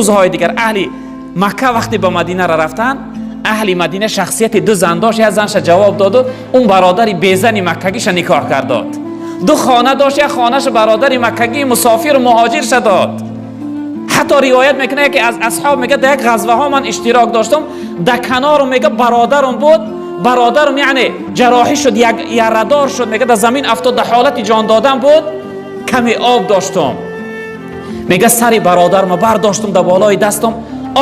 Рӯзҳои дигар аҳли Макка вақте ба Мадинаро рафтанд, аҳли Мадина шахсияти ду зан дошт, як занша ҷавоб доду он бародари безани маккагиша никоҳ кардод. Ду хона дошт, як хонаша бародари маккагии мусофиру муҳоҷирша дод. Ҳатто ривоят мекунад, яке аз асҳоб мега, дар як ғазваҳо ман иштирок доштам, дар канорум, мега, бародарум буд. Бародарум, яъне, ҷароҳӣ шуд, як ярадор шуд, мега, дар замин афтод, дар ҳолати ҷон додан буд. Каме об доштум, мега, сари бародарма бардоштум, дар болои дастам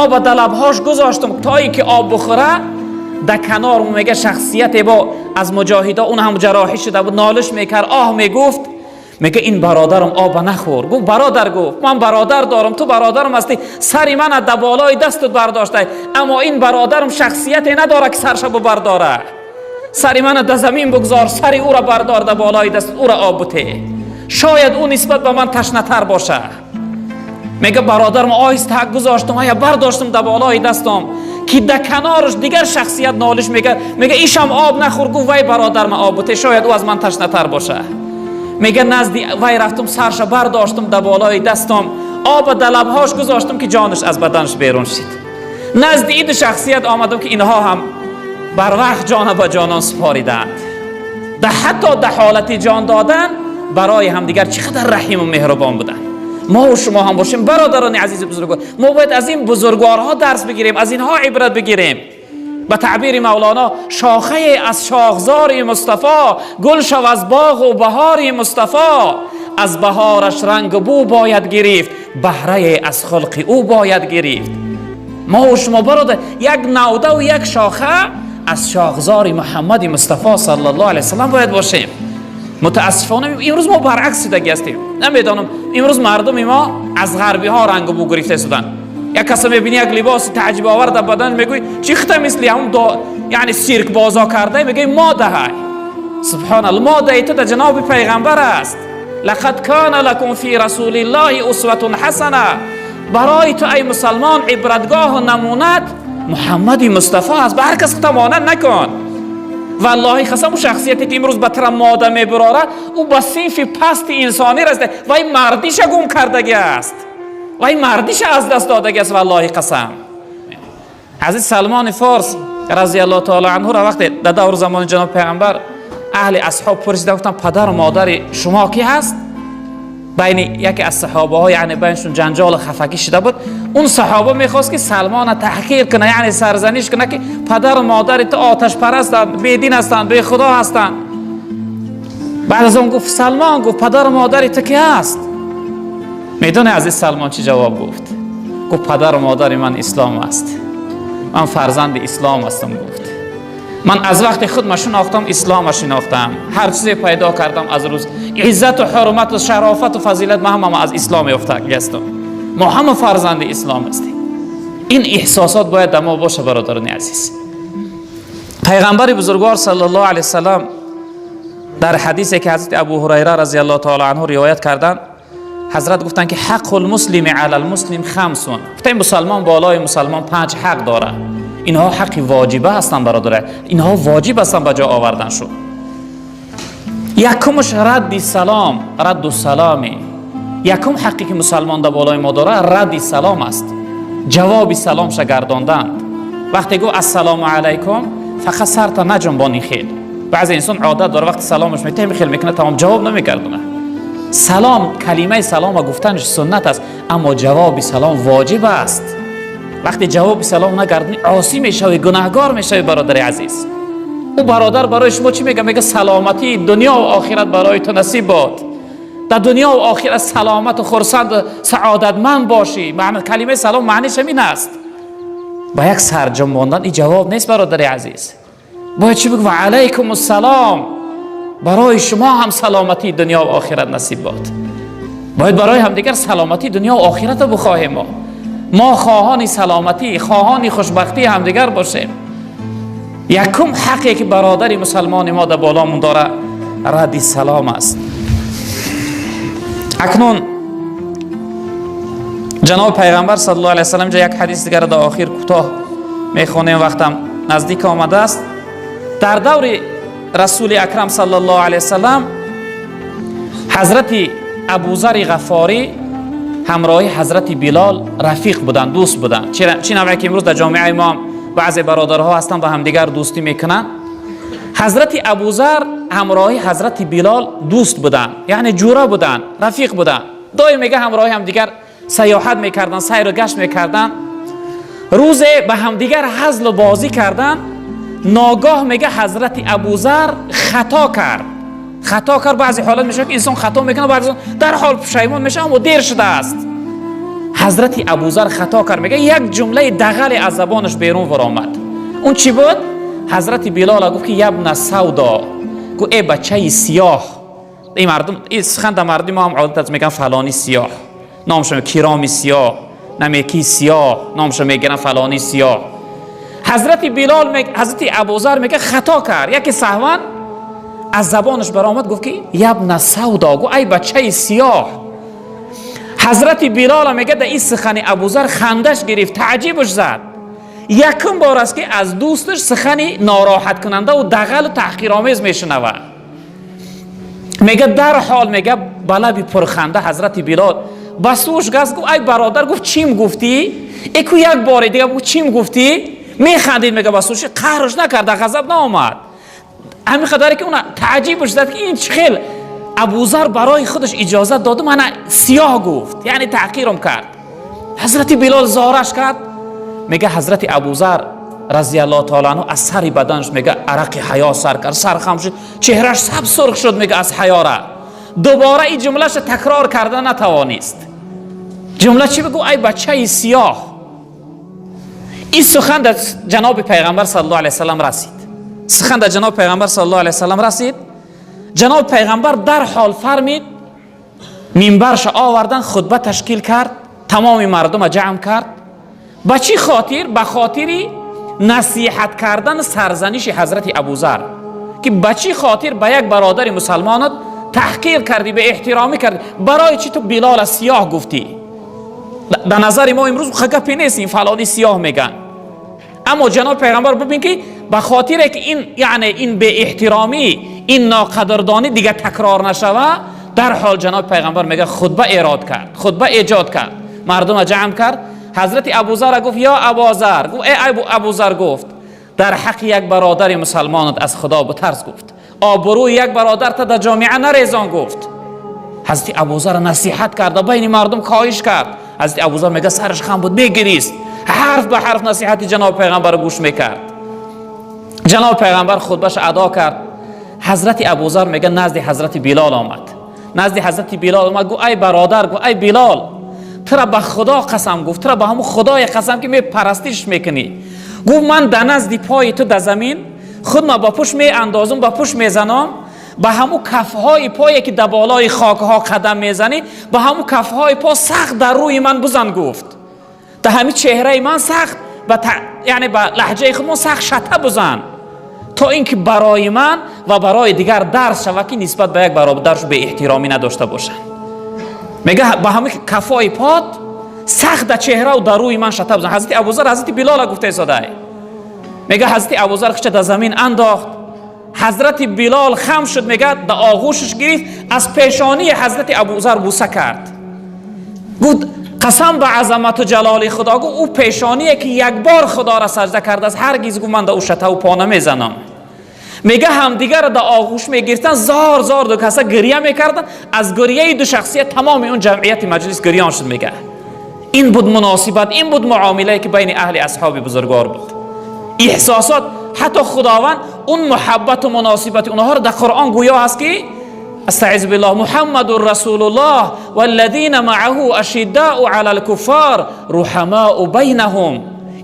оба дар лабҳош гузоштум, то ин ки об бухӯра. Дар канорум, мега, шахсияте бо аз муҷоҳидо, он ҳам ҷароҳӣ шуда буд, нолиш мекард, оҳ мегуфт. Мега, ин бародарам оба нахӯр. Гуфт: «Бародар, — гуфт, — ман бародар дорам, ту бародарам ҳастӣ, сари мана дар болои дастут бардоштай, аммо ин бародарам шахсияте надорад, ки сарша бубардора. Сари мана дар замин бигзор, сари ӯра бардор, дар болои даст ӯра об буте, шояд ӯ нисбат ба ман ташнатар боша». Мега, бародарам оҳиста гузоштум, ая бардоштум дар болои дастам, ки дар канораш дигар шахсият нолиш мекард. Мега, ишам об нахӯр. Гуфт: «Вай бародарма об буте, шояд ӯ аз ман ташнатар боша». Мега, назди вай рафтум, сарша бардоштум, дар болои дастам оба дар лабҳош гузоштум, ки ҷонаш аз баданаш берун шид. Назди ин ду шахсият омадам, ки инҳо ҳам барвақт ҷона ба ҷонон супориданд. Да ҳатто дар ҳолати ҷон додан барои ҳамдигар чӣ қадар раҳиму меҳрубон буданд. Мо ва шумо ҳам бошем, бародарони азизи бузургвор, мо бояд аз ин бузургворҳо дарс бигирем, аз инҳо ибрат бигирем. Ба таъбири Мавлоно, шохае аз шохзори Мустафо, гул шав аз боғу баҳори Мустафо, аз баҳораш рангу бӯ бояд гирифт, баҳрае аз хулқи ӯ бояд гирифт. Мо ва шумо, бародар, як навдаву як шоха аз шохзори Муҳаммади Мустафо саллаллоҳу алайҳи васаллам бояд бошем. Мутаассифона, имрӯз мо баръакс шудагӣ ҳастем. Намедонам, имрӯз мардуми мо аз ғарбиҳо рангу бӯ гирифта шуданд. Як каса мебини, як либоси таъҷибовар дар бадан, мегӯй, чӣ хита мисли ҳамун, яъне, сиркбозо карда, мегӯй, модаҳай. Субҳоналло, модаи ту дар ҷаноби пайғамбар аст. Лақад кана лакум фи расулиллоҳи усватун ҳасана. Барои ту, ай мусалмон, ибратгоҳу намунат Муҳаммади Мустафо аст. Ба ҳар кас хута монанд накун. Валлоҳи қасам, ӯ шахсияте ки имрӯз ба тара мода мебурора, ӯ ба синфи пасти инсонӣ расида, вай мардиша гум кардагӣ аст, вай мардиша аз даст додагӣ аст, валлоҳи қасам. Ҳазрат Салмони Форс разиаллоҳу таала анҳуро вақте дар давру замони ҷаноби пайғамбар аҳли асҳоб пурсида, гуфтанд: «Падару модари шумо кӣ ҳаст?» Байни яке аз саҳобаҳо, яъне, байншон ҷанҷолу хафагӣ шуда буд. Он саҳоба мехост, ки Салмона таҳқир кунад, яъне, сарзаниш кунад, ки падару модари ту оташпарастанд, бедин ҳастанд, бехудо ҳастанд. Баъд аз он гуфт: «Салмон, — гуфт, — падару модари ту ки ҳаст?» Медони, азиз Салмон чӣ ҷавоб гуфт? Гуфт: «Падару модари ман ислом аст, ман фарзанди ислом ҳастам». Гуфт: «Ман аз вақте худма шинохтам, ислома шинохтам. Ҳар чизе пайдо кардам, аз рӯз иззату ҳурмату шарофату фазилат ма ҳамама аз ислом ёфтагастам. Мо ҳама фарзанди ислом ҳастем». Ин эҳсосот бояд дар мо боша, бародарони азиз. Пайғамбари бузургвор саллаллоҳу алайҳи васаллам дар ҳадисе, ки ҳазрати Абу Ҳурайра разиаллоҳу таала анҳу ривоят карданд, ҳазрат гуфтанд, ки ҳаққул муслими алал муслим хамсун. Гуфтем, мусалмон болои мусалмон панҷ ҳақ дорад. Инҳо ҳаққи воҷиба ҳастанд, бародаре, инҳо воҷиб ҳастанд ба ҷо овардан шуд. Якумаш радди салом, радду саломи. Якум ҳаққе, ки мусалмон дар болои мо дорад, радди салом аст, ҷавоби саломша гардонданд. Вақте гуфт «Ассалому алайкум», фақат сарта наҷунбони. Хел баъзе инсон одат дора, вақти саломаш метаҳ, хел мекунад, тамом, ҷавоб намегардонад. Салом, калимаи салома гуфтанаш суннат аст, аммо ҷавоби салом воҷиб аст. Вақте ҷавоби салом нагардонӣ, осӣ мешавӣ, гунаҳгор мешавӣ, бародари азиз. Ӯ бародар барои шумо чӣ мега? Мега: «Саломатии дунёву охират барои ту насиб бод, дар дунёву охират саломату хурсанду саодатманд бошӣ». Калимаи салом маъниш ҳамин аст. Ба як сарҷум мондан ин ҷавоб нест, бародари азиз. Бояд чӣ бигӯ? Ва алайкум ассалом, барои шумо ҳам саломатии дунёву охират насиб бод. Бояд барои ҳамдигар саломатии дунёву охиратро бихоҳем. Мо хоҳони саломатӣ, хоҳони хушбахтии ҳамдигар бошем. Якум ҳақе, ки бародари мусалмони мо дар боломон дора, радди салом аст. Акнун ҷаноби пайғамбар саллаллоҳу алайҳи васаллам ҷа як ҳадис дигарро дар охир кӯтоҳ мехонем, вақтам наздик омадааст. Дар даври Расули Акрам саллаллоҳу алайҳи васаллам ҳазрати Абузари Ғафорӣ ҳамроҳи ҳазрати Билол рафиқ буданд, дӯст буданд. Чӣ навъе ки имрӯз дар ҷомеаи мо баъзе бародарҳо ҳастанд, ба ҳамдигар дӯстӣ мекунанд. Ҳазрати Абузар ҳамроҳи ҳазрати Билол дӯст буданд, яъне ҷура буданд, рафиқ буданд. Доим мега ҳамроҳи ҳамдигар саёҳат мекарданд, сайру гашт мекарданд. Рӯзе ба ҳамдигар ҳазлу бозӣ карданд. Ногоҳ мега ҳазрати Абузар хато кард, хато кард. Баъзе ҳолат мешавад, ки инсон хато мекунад, баъзе дар ҳол пушаймон мешавад, аммо дер шудааст. Ҳазрати Абузар хато кард, мега як ҷумлаи дағале аз забонаш берун баромад. Он чӣ буд? Ҳазрати Билола гуфт, ки ябна савдо, гуфт: э бачаи сиёҳ. Ин мардум, ин сухан дар мардуми мо ҳам одат аст, мегӯянд фалони сиёҳ, номашо кироми сиёҳ, намеки сиёҳ, номашо мегиранд фалони сиёҳ. Ҳазрати Билол, ҳазрати Абузар мега хато кард, яке саҳван аз забонаш баромад, гуфт, ки ябна савдо, гуфт: ай бачаи сиёҳ. Ҳазрати Билола мега дар ин сухани Абузар хандаш гирифт, таъҷибаш зад. Якум бор аст, ки аз дӯсташ сухани нороҳаткунандаву дағалу таҳқиромез мешунавад. Мега дарҳол, мега ба лаби пурханда ҳазрати Билол ба сӯш гаст, гуфт: ай бародар, гуфт, чим гуфтӣ? Эку як боре дига гуфт, чим гуфтӣ? Механдид, мега ба сӯши қаҳрш накарда, ғазаб наомад. Ҳамин қадаре ки уна таъҷибаш зад, ки ин чӣ хел Абузар барои худаш иҷозат доду мана сиёҳ гуфт, яъне таҳқирам кард. Ҳазрати Билол зораш кард. Мега ҳазрати Абузар разиаллоҳу таала анҳу аз сари баданаш, мега, арақи ҳаё сар кард, сархам шуд, чеҳраш саб сурх шуд, мега аз ҳаёра дубора ин ҷумлаша такрор карда натавонист. Ҷумла чӣ бигӯ? Ай бачаи сиёҳ. Ин сухан дар ҷаноби пайғамбар саллаллоҳу алайҳи васаллам расид. Сухан дар ҷаноби пайғамбар саллаллоҳу алайҳи васаллам расид. Ҷаноби пайғамбар дарҳол фармид, минбарша овардан, хутба ташкил кард, тамоми мардума ҷамъ кард. Ба чӣ хотир? Ба хотири насиҳат кардан, сарзаниши ҳазрати Абузар, ки ба чӣ хотир ба як бародари мусалмонат таҳқир кардӣ, ба эҳтиромӣ кардӣ, барои чӣ ту Билола сиёҳ гуфтӣ? Дар назари мо имрӯз гапе нест, ин фалони сиёҳ меган. Аммо ҷаноби пайғамбар бибин, ки ба хотире ки ин, яъне ин беэҳтиромӣ, ин ноқадрдонӣ дига такрор нашава, дарҳол ҷаноби пайғамбар мега хутба эрод кард, хутба эҷод кард, мардума ҷамъ кард. Ҳазрати Абузара гуфт: ё Абозар, гуфт, э Абузар, гуфт, дар ҳаққи як бародари мусалмонат аз Худо бутарс, гуфт, обрӯи як бародарта дар ҷомеа нарезон, гуфт. Ҳазрати Абузара насиҳат карда, байни мардум хоҳиш кард. Ҳазрати Абузар мега сараш хам буд, мегирист, ҳарф ба ҳарф насиҳати ҷаноби пайғамбарро гӯш мекард. Ҷаноби пайғамбар хутбаша адо кард. Ҳазрати Абузар мега назди ҳазрати Билол омад, назди ҳазрати Билол омад, гуфт: ай бародар, гуфт, ай Билол, тура ба Худо қасам, гуфт, тура ба ҳамун Худое қасам, ки мепарастиш мекунӣ, гуфт, ман дар назди пои ту дар замин худма ба пушт меандозум, ба пушт мезанам, ба ҳамун кафҳои пое, ки дар болои хокҳо қадам мезанӣ, ба ҳамун кафҳои по сахт дар рӯи ман бузан, гуфт, дар ҳамин чеҳраи ман сахт, яъне ба лаҳҷаи худмон сахт шата бузан, то ин ки барои ман ва барои дигар дарс шавад, ки нисбат ба як бародарш беэҳтиромӣ надошта бошанд. Мега ба ҳамин кафои пот сахт дар чеҳраву дар рӯи ман шата бузан. Ҳазрати Абузар ҳазрати Билола гуфта истодай. Мега ҳазрати Абузар хича дар замин андохт. Ҳазрати Билол хам шуд, мега дар оғӯшаш гирифт, аз пешонии ҳазрати Абузар буса кард. Гуфт: қасам ба азамату ҷалоли Худо, гуфт, ӯ пешоние, ки як бор Худоро саҷда кардааст, ҳаргиз, гуфт, ман дар ӯ шатаву по намезанам. Мега ҳамдигарро дар оғӯш мегирифтанд, зор зор ду каса гирья мекарданд. Аз гирьяи ду шахсият тамоми он ҷамъияти маҷлис гирён шуд. Мега ин буд муносибат, ин буд муомилае, ки байни аҳли асҳоби бузургвор буд, эҳсосот. Ҳатто Худованд он муҳаббату муносибати онҳоро дар Қуръон гӯё ҳаст, ки استعذ بالله: محمد رسول الله والذين معه اشداء على الكفار رحماء بينهم.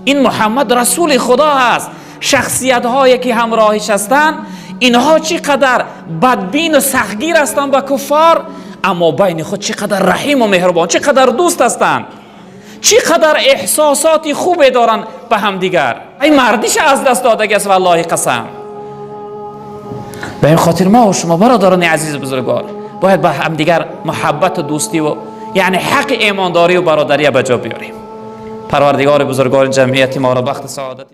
این محمد رسول خدا هست، شخصیت هایی که همراهش هستند، اینها چقدر بدبین و سختگیر هستند با کفار، اما بین خود چقدر رحیم و مهربان، چقدر دوست هستند، چقدر احساسات خوبی دارند به همدیگر. این مردیش از دست داده است، والله قسم. به این خاطر ما و شما برادران عزیز بزرگوار باید با همدیگر محبت و دوستی و یعنی حق ایمانداری و برادری به جا بیاریم. پروردگار بزرگوار جمعیت ما را بخت سعادت